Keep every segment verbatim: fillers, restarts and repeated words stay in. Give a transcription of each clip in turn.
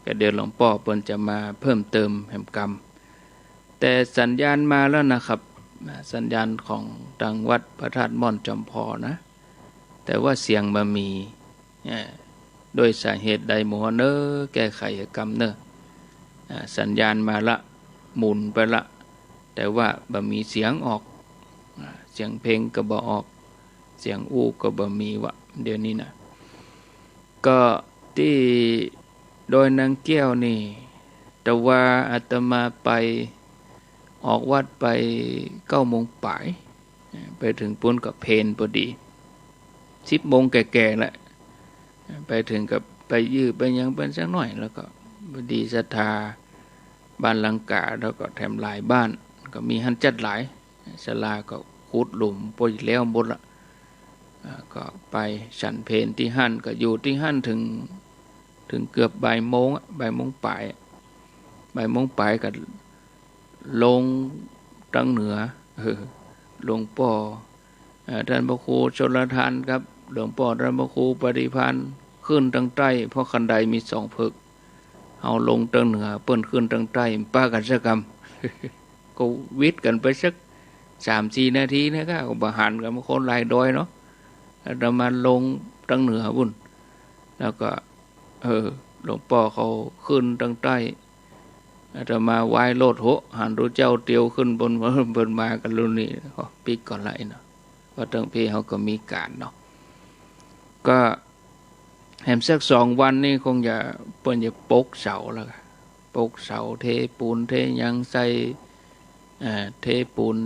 ก็เดี๋ยวหลวงป้อเปิ้นจะมาเพิ่มเติมแหมกำ แต่สัญญาณมาแล้วนะครับ อ่า สัญญาณของตังวัดพระธาตุม่อนจอมพอนะ แต่ว่าเสียงบ่มี เอ่อ ด้วยสาเหตุใดหมู่เฮาเน่อ แก้ไขกำเน่อ อ่า สัญญาณมาละ หมุนไปละ แต่ว่าบ่มีเสียงออก อ่า เสียงเพลงก็บ่ออก เสียงอู้ก็บ่มีวะ เดี๋ยวนี้นะ ก็ตี้ดอยนางแก้วนี่ แต่ว่าอาตมาไป ออกวัดไปเก้าโมงป๋าย ไปเถิงปู๊นก็เพลพอดี สิบโมงแก่ๆ แล้ว ไปเถิงก็ไปยื้อไปหยังเปิ้นสักหน่อย แล้วก็พอดีศรัทธาบ้านลังกา แล้วก็แถมหลายบ้าน ก็มีหั้นจัดหลาย ศาลาก็ขุดหลุมโป้ยแล้วหมดละ อ่า ก็ไปฉันเพลตี้หั้น ก็อยู่ตี้หั้นเถิง เถิงเกือบบ่ายโมงอะ บ่ายโมงป๋ายอะ บ่ายโมงป๋ายก็ลงตังเหนือ เออ หลวงป้อ เอ่อ ท่านพระครูชลทานครับ หลวงป้อท่านพระครูปฏิภาณ ขึ้นตังใต้ เพราะคันไดมีสองเผิก เฮาลงตังเหนือ เปิ้นขึ้นตังใต้ ปะกั๋นสักกำ ก็วิดกั๋นไปสักสามสี่นาทีนะ ก็บ่หันกั๋น คนหลายดอยเนาะ อาตมาลงตังเหนือปู๊น แล้วก็ เออ หลวงป้อเขาขึ้นตังใต้ อาตมาไหว้โลด โห หันตุ๊เจ้าเตียวขึ้นบน เปิ้นมากั๋นลุนี่ โอ้ ปิ๊กก่อนละไอ้เนาะ ว่าตังเพเฮาก็มีก๋านเนาะ ก็แหมสักสองวันนี่คงจะ เปิ้นจะปกเสาแล้ว ปกเสา เทปูน เทหยังใส่ เอ่อ เทปูน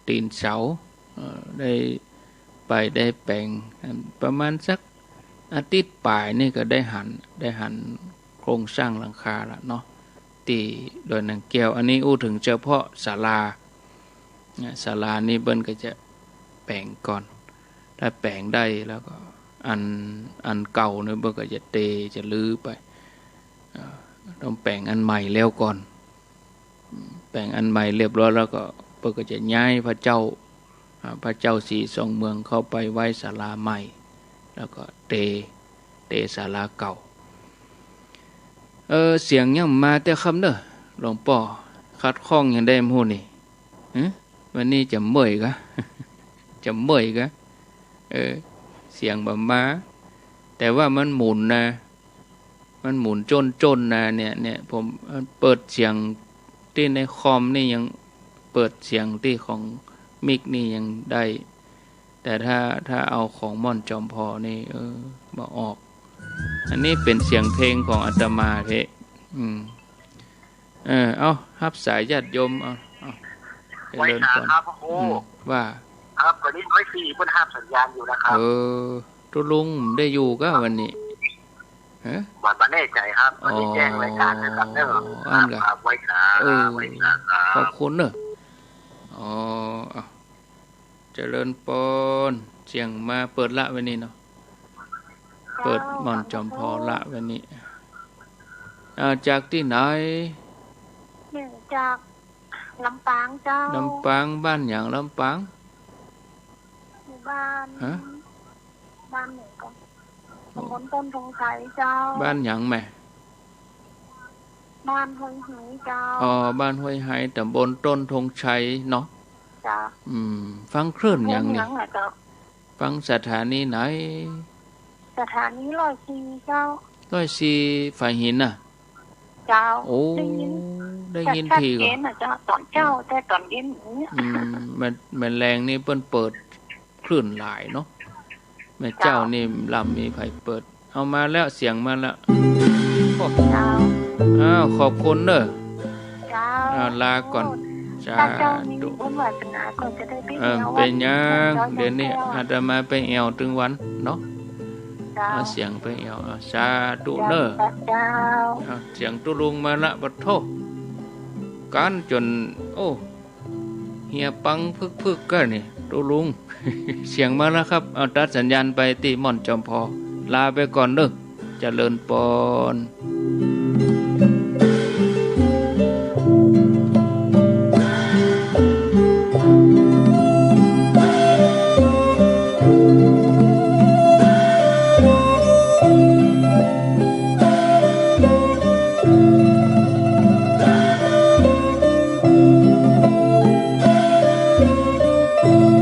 ตี๋นเสา เอ่อ ได้ไปได้แป๋ง ประมาณสักอาทิตย์ป๋ายนี่ก็ได้หัน ได้หันโครงสร้างหลังคาละเนาะ ตี้ดอยนางแก้ว อันนี้อู้เถิงเฉพาะศาลา นะ ศาลานี่เปิ้นก็จะแป๋งก่อน ถ้าแป๋งได้แล้วก็อัน อันเก่านี่เปิ้นก็จะเต จะรื้อไป อ่า ต้องแป๋งอันใหม่แล้วก่อน แป๋งอันใหม่เรียบร้อยแล้วก็เปิ้นก็จะย้ายพระเจ้า อ่า พระเจ้าศรีสองเมืองเข้าไปไว้ศาลาใหม่ แล้วก็เต เตศาลาเก่า เออ เสียงยังมาแต่ค่ำเน่อ หลวงป้อ ขัดข้องหยังแดหมู่นี่ หึ วันนี้จะเมื่อยกะ จะเมื่อยกะ เออ เสียงบ่มา แต่ว่ามันหมุนนะ มันหมุนจ้นๆ นะ เนี่ย เนี่ย ผมเปิดเสียงตี้ในคอมนี่ยัง เปิดเสียงตี้ของมิกนี่ยังได้ แต่ถ้า ถ้าเอาของม่อนจอมพอนี่ เออ บ่ออก อันนี้เป๋นเสียงเพลงของอาตมาเพะ อืม เออ เอา ฮับสายญาติโยม เอา เอา เจริญพร ไหว้สาครับ พระครู อืม ว่า ครับ ต๋อนนี้ร้อยสี่เปิ้นฮับสัญญาณอยู่นะครับ เออ ตุ๊ลุงได้อยู่กะวันนี้ ฮะ บ่ บ่แน่ใจ๋ครับ วันนี้ อ๋อ แจ้งรายการนะครับเน่อ อั้นกะ ครับ ไหว้สา เออ ไหว้สาครับ ขอบคุณเน่อ อ๋อ เอา เจริญปอน เสียงมาเปิดละวันนี้เนาะ เปิดม่อนจอมพอละวันนี้ อ่า จากตี้ไหน เนี่ย จากลำปางเจ้า ลำปาง บ้านหยังลำปาง หมู่บ้าน ฮะ บ้านไหนก่อน ตำบลต้นธงชัยเจ้า บ้านหยังแม่ บ้านห้วยไฮเจ้า อ๋อ บ้านห้วยไฮ ตำบลต้นธงชัยเนาะ เจ้า อืม ฟังคลื่นหยังนี่ ฟังหยังอะเจ้า ฟังสถานีไหน สถานีร้อยสี่เจ้า ร้อยสี่ฝายหินน่ะ เจ้า โอ้ ได้ยิน ได้ยิน ชัดๆ ทีก่อน เจนน่ะเจ้า ต๋อนเจ๊า แต่ต๋อนเย็นอย่างเงี้ย อืม แม่น แม่นแลงนี่เปิ้นเปิดคลื่นหลายเนาะ แม่เจ้า เจ้า นี่ลำมีใผเปิด เอามาแล้ว เสียงมาแล้ว โอ้ เจ้า อ้าว ขอบคุณเน่อ เจ้า อ้าว ลาก่อน สาธุ ถ้าเจ้ามีบุญวาสนาก็จะได้ไป เออ แอววัด เป๋นหยัง เจ้า เดี๋ยวนี้ เจ้า อาตมาไปแอวตึงวันเนาะ เจ้า เอาเสียงไปแอว เอา สาธุเน่อ เจ้า เอา เสียงตุ๊ลุงมาละ ปะโธ่ กั๋นจ๋น โอ้ เหียปังพึกๆ กะนี่ ตุ๊ลุง เสียงมาแล้วครับ เอา ตัดสัญญาณไปตี้ม่อนจอมพอ ลาไปก่อนเน่อ เจริญปอน